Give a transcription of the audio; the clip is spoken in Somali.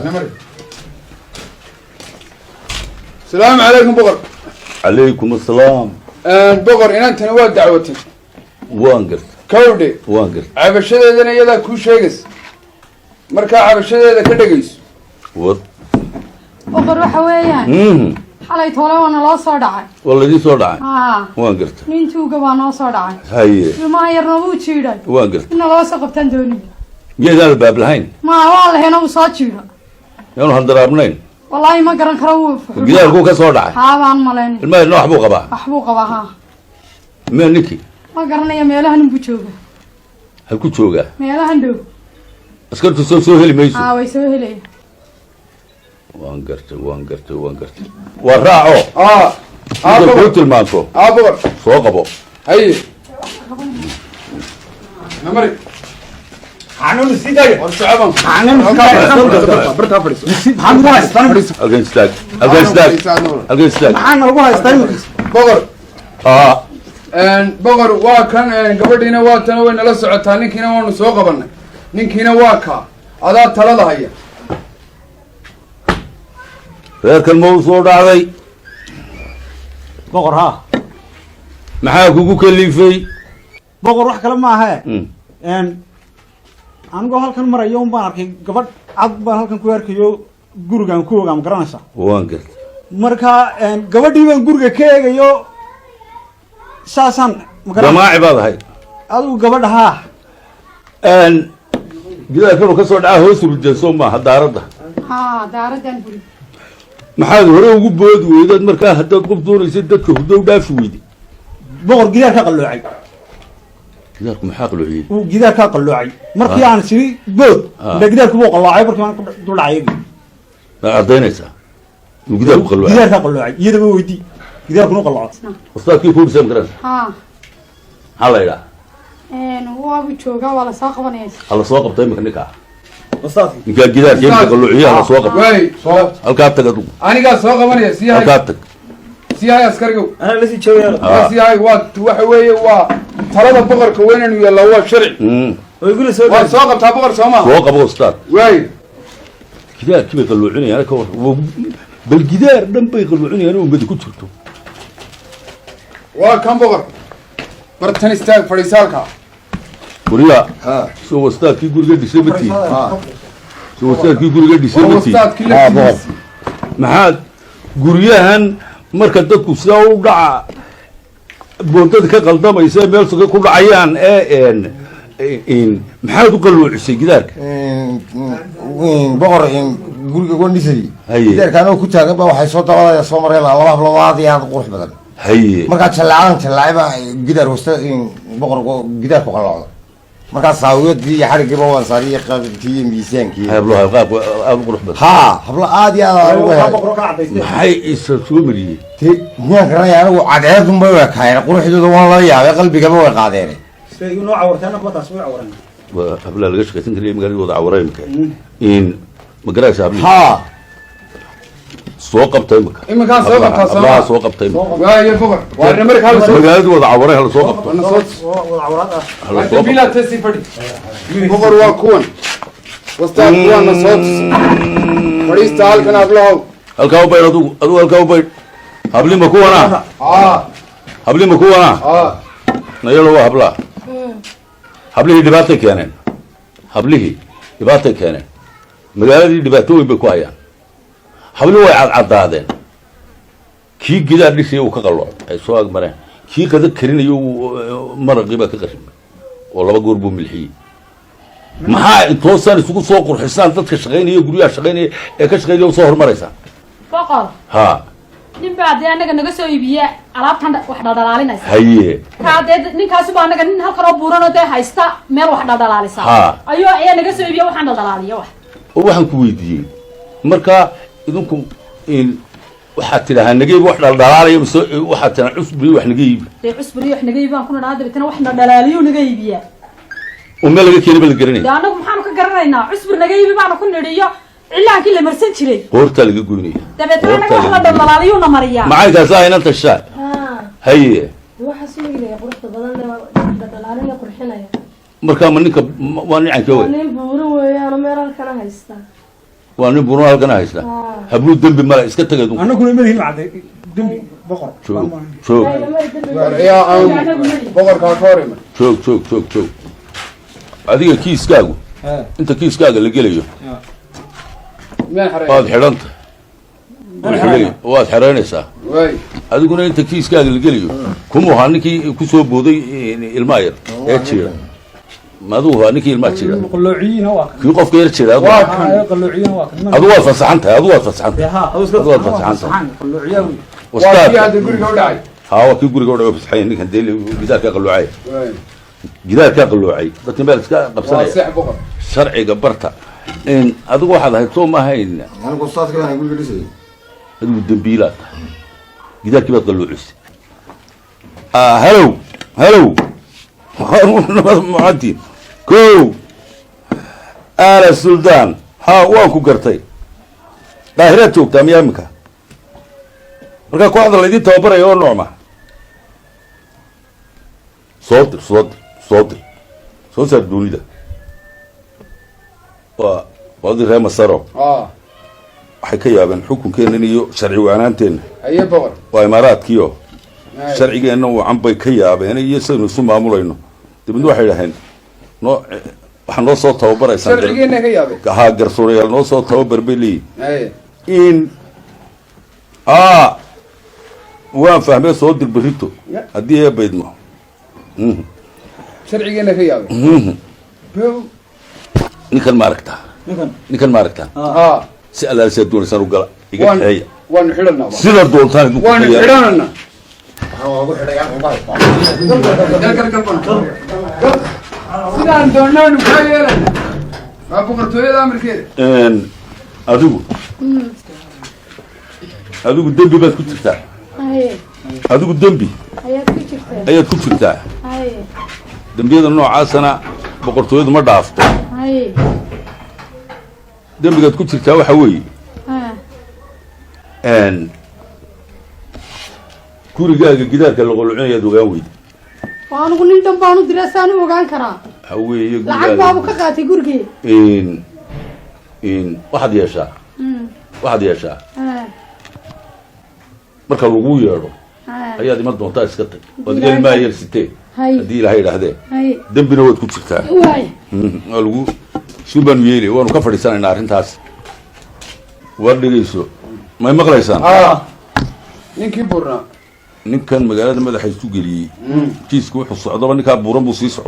Namari. Salaamu calaykum, boqor. Calaykum assalaam. Boqor, inantani waa dacwatay. Waan garta. Kawdhe. Waan garta. Cabashadeedana iyadaa kuu sheegaysa, markaa cabashadeeda ka dhegayso. Wad. Boqor, waxa weeyaan, xalay toole waa naloo soo dhacay. Waa laydin soo dhacay? Haa. Waan garta. Nin tuuga baa noo soo dhacay. Ilmaha yarna wuu jiidhay. Waan garta. In naloo soo qabtaan doonida. Miyaydaan albaab lahayn? Ma waa lahena, wuu soo jiidha. Yaanu handaraabnayn? Wallaahi ma garan karo, wuu Gidaarkuu ka soo dhacay? Haa, baan malaynay. Ilmaha yarna wax buu qabaa? Wax buu qabaa, haa. Miya ninkii? Ma garanaya, meelahan inbuu jooga. Halku joogaa? Meelahan dhow. Askartu soo heli mayso? Haa, way soo helaya. Waan gartay, waan gartay, waan gartay. Waa raaco. Aa aa. Inta kuu Boqor. tilmaanto. Aa, boqor. Soo qabo. Haye, namari. Xanuun sii daaya. War socoban. Xanuun sii daaya. Bartaa fadhiiso. Maxaa nagu haystaa? Halkan istaag, halkan istaag, halkan istaag. Maxaa nagu haystaa imika? Boqor. Aa. Boqor, waa kan gabadhiina, waa tana, way nala socotaa. Ninkiina waanu soo qabanay, ninkiina waa kaa. Adaa talada haya. Reerkan ma u soo dhacday? Boqor, haa. Maxaa kugu kalifay? Boqor, wax kale ma ahe. Anigoo halkan marayo un baan arkay gabadh cad baan halkan ku arkayo, gurigaan ku ogaa, ma garanaysaa? Waan gartay. Marka gabadhii baan guriga ka eegayo, saasaan ma garan. Damaaci baad ahayd. Adigu gabadha, haa. Gidaarkanu ka soo dhacaa, hoos rudeen soo maaha daaradda? Haa, daaraddan buri. Maxaad hore ugu boodi weydaad markaa haddaad qof doonaysa dadka hurdo u dhaafi weyday? Boqor, gidaar ka qalloocay. Gidaarku maxaa qalloociyey? Uu gidaar kaa qalloocay markii aan siri bood. Ila gidaarku buu qalloocay markii aan ku dul dhacay. Ma ardaynaysaa inuu gidaarku qalloocay? Gidaar kaa qalloocay, iyadaba weydii, gidaarkuna qalloocay. Ustaadkii ku dhisay ma garanaysa? Haa. Maxaa la idhaha? Waabu joogaa, waa lasoo qabanaya. Ha la soo qabto imika ninkaa. Ustaadki. Ninkaa gidaarka imika qalloociye ha la soo qabto. Waay. Halkaa tag adugu. Anigaa soo qabanaya, sii hay. Halkaa tag. Sii hay, askarigow. Anaa lasii joogaya. Sii hay. Waa waxa weeye, waa talada boqorka weynanu yeellaa, waa sharci. Waa soo qabtaa, boqor, soo maha? Soo qabo, ustaad. Waay. Gidaarkii bay qalluucinayaan, ka war bal, gidaar dhan bay qalluucinayaan oo ummadi ku jirto. Waa kan, boqor, bartan istaag, fadhiisaalka. Guryaa. Ha. Soo ustaadkii guriga dhisay ma tihi? Soo ustaadkii guriga dhisay Waa ma tihi? ustaadkii laftigiisa. Maxaad guryahan marka dadku sidaa u dhaca, boodada ka qaldamaysa, meel suga ku dhacayaan ee maxaad u qalluucisay gidaarka? Boqor, guriga waan dhisay. Gidaarka anoo ku taagan ba waxay soo dabadaya soo mareen laba hablood aad iyo aad u qurux badan. Markaa jallaacadan jallaacay baa gidaar hosta, boqor, gidaarku qalloocda. Markaa saawiyadii iyo xadhigiiba waan saariy, qabkii iyo miisaankii. Hablo qaab aad u qurux badan. Haa, hablo aad iyo aad aan uga helay. Boqor ka cadaystay. Maxay isa soo mariyey? Te miyaan garanaya anigu? Cadceedun bay u ekaayeen, quruxdooda waan la yaabay, qalbigaba way qaadeen. Siday noo cawartay anna kuwa taas way cawaran. Waa hablaa laga shaqaysan kariya, magaalada wada cawara imika in ma garaysa hablihi? Haa. Soo qabta imika. Iminkaan soo qabtaa, soo Hablaha ma? soo qabta imika. Waaye, boqor, waa namarka hala soo Magaalada wada cawaray, hala soo qabto. Wana soo wada cawaraad ah. Hala soo qabto. Bila tasi fadhi, boqor. Waa kuwan wastaad, kuwaana soo tus. Fadhiista halkan, hablahow. Halkaa u baydh adugu, adugu halkaa u baydh. Hablima kuwana? Aa. Hablima kuwana? Aa. Nayalo, waa hablaha. Hablihii dhibaatay keeneen, hablihii dhibaatay keeneen, magaaladii dhibaatooyin bay ku hayaan. Hablihi way cadcadaadeen. Kii gidaar dhisaya uu ka qalloocday, ay soo agmareen. Kii qada karinayo maraqii baa ka qaribay oo laba goor buu milxiyey. Maxaa intoosaan isugu soo qurxisaan dadka shaqaynaya, guryaha shaqaynaya ee ka shaqaynaya usoo horumaraysaa? Boqor. Ha. Nin baa dee anaga naga soo iibiya alaabtan wax dhaldhalaalinaysa. Kaa dee ninkaasuba anaga nin halkan oo buuran oo dee haysta meel wax dhaldhalaalisa. Ayuu ayaa naga soo iibiya waxaan dhaldhalaaliya wax. Oo waxaan ku weydiiyey, marka idinku in waxaad tidhahaa naga iibi wax dhaldhalaalaya, mise waxaad tidhahaa cusburi wax naga iibi? Dee cusburi wax naga iibi baan ku nidhaha, dabeetana wax na dhalaaliyuu naga iibiyaa. Oo meel laga keenay ba la garanaya? Dee annagu maxaanu ka garanaynaa? Cusbur naga iibi baanu ku nidhi iyo cilaankii la marsan jiray. Qoortaa laga goynaya. Dabeetana anaga wax la dhaldhalaaliyuu na mariyaa. Macalinkaas ah inanta shaa. Haa. Haye. Waxa soo iibaya quruxda badan leh, dhaldhalaalinaya, qurxinaya. Markaa ma ninka waa nin cankee Waa wey? Nin buuran weeyaano, meel halkana haysta. Waa nin buuran halkana haysta. Habluu dembi male, iska tagay idinku. Annaguna ma lihin cadde dembi, boqor. Joog, joog. Yaa aan boqorkaa ka hor iman. Joog, joog, joog, joog. Adiga kiiskaagu, inta kiiskaaga la gelayo, Miyaan xareey? Waad xidhanta, waad xidhaynaysaa. Waay. Adiguna inta kiiskaaga la gelayo, kumuu ahaa ninkii kusoo booday ilmaha yar ee jira? Ma adigu ahaa ninkii ilmaha jira? Qalloociyiina waa kan. Kii qofka yar jira adigu? Waa kan. Qalloociyiina waa kan. Adigu waad fasaxan tahay, adigu waad fasaxan tahay. Ha. Adigu waad fasaxan tahay. Qalloociyaa wey. Waa kii Wastaadka hadda guriga u dhacay. Haa, waa kii guriga u dhacay, fasaxay ninkan dee gidaarkaa qalloocay. Waay. Gidaarkaa qalloocay, dadka meel iska Waa qabsanaya. Sax, boqor. Sharciga barta. In adigu waxaad ahayd, soo ma ahayn? Anigu ustaadka baan guriga dhisayay. Adigu dembiilaad tahay, gidaarkii baad qalluucisay. Hello, hello, muxatiin ko ala Suldaan. Ha, waan ku gartay. Daahiraad joogtaa miyaa iminka? Markaa kooxda laydin tababaraya oo noocma? Soo dir, soo dir, soo dir, soo saar doonida. Waa waadii reer Masaro. Waxay ka yaabeen xukunkeennan iyo sharci waanaanteenna. Haye, boqor. Waa Imaaraadkiio sharcigeenna wacan bay ka yaabeen iyo sidaynu isu maamulayno. Dabadna waxay idhaheen noo waxaa noo soo tababaraysaan. Sharcigeena ka yaabay. Haa, garsoorayaal noo soo tababar bay leeyihin. Haye. In a waan fahmee, soo dir berrito haddii ee baydmo. Sharcigeena ka yaabay. Bow. Ninkan ma aragtaa? Ninkan? Ninkan ma aragtaa? Ha. Si allaala sidaad doonaysaan u gala, iga Waan kaxeeya. Waanu xidhanaa. Sida doontaan idinku Waanu kaxeeya. xidhanana. Waxaan waa ugu xidhay uga haystaa. Gal, gal, gal, gal, gal. Sidaan doonaanu kaa yeelana. Waa boqortooyada amarkeeda. Adigu dembi baad ku jirtaa. Haye. Adigu dembi Ayaad ku jirtaa. ayaad ku jirtaa. Haye. Dembiyada noocaasana boqortooyadu ma dhaafto. Haye. Dembigaad ku jirtaa waxa weeye, gurigaaga gidaarka la qolucinayaad ogaan weyda. Waa anigu nin dhan baan u diray, saan u ogaan karaa? Waxa weeye Lacag baabu gurigaaga ka qaatay gurigii. In waxaad yeeshaa, waxaad yeeshaa, marka lagu yeedho ayaad iman doontaa. Iska tag, waad ilmaa yar sitee. Haddii Ilaahay idhaahdee. Dembina waad ku jirtaa. Waay. Waa lagu sun baanu yeelay, waanu ka fadhiisanaynaa arrintaas. War dhegeyso, may maqlaysaan? Ninkii buurnaa. Ninkan magaalada madaxa isu geliyey, kiiska wuxuu socdaba ninkaa buuran buu sii socdaa.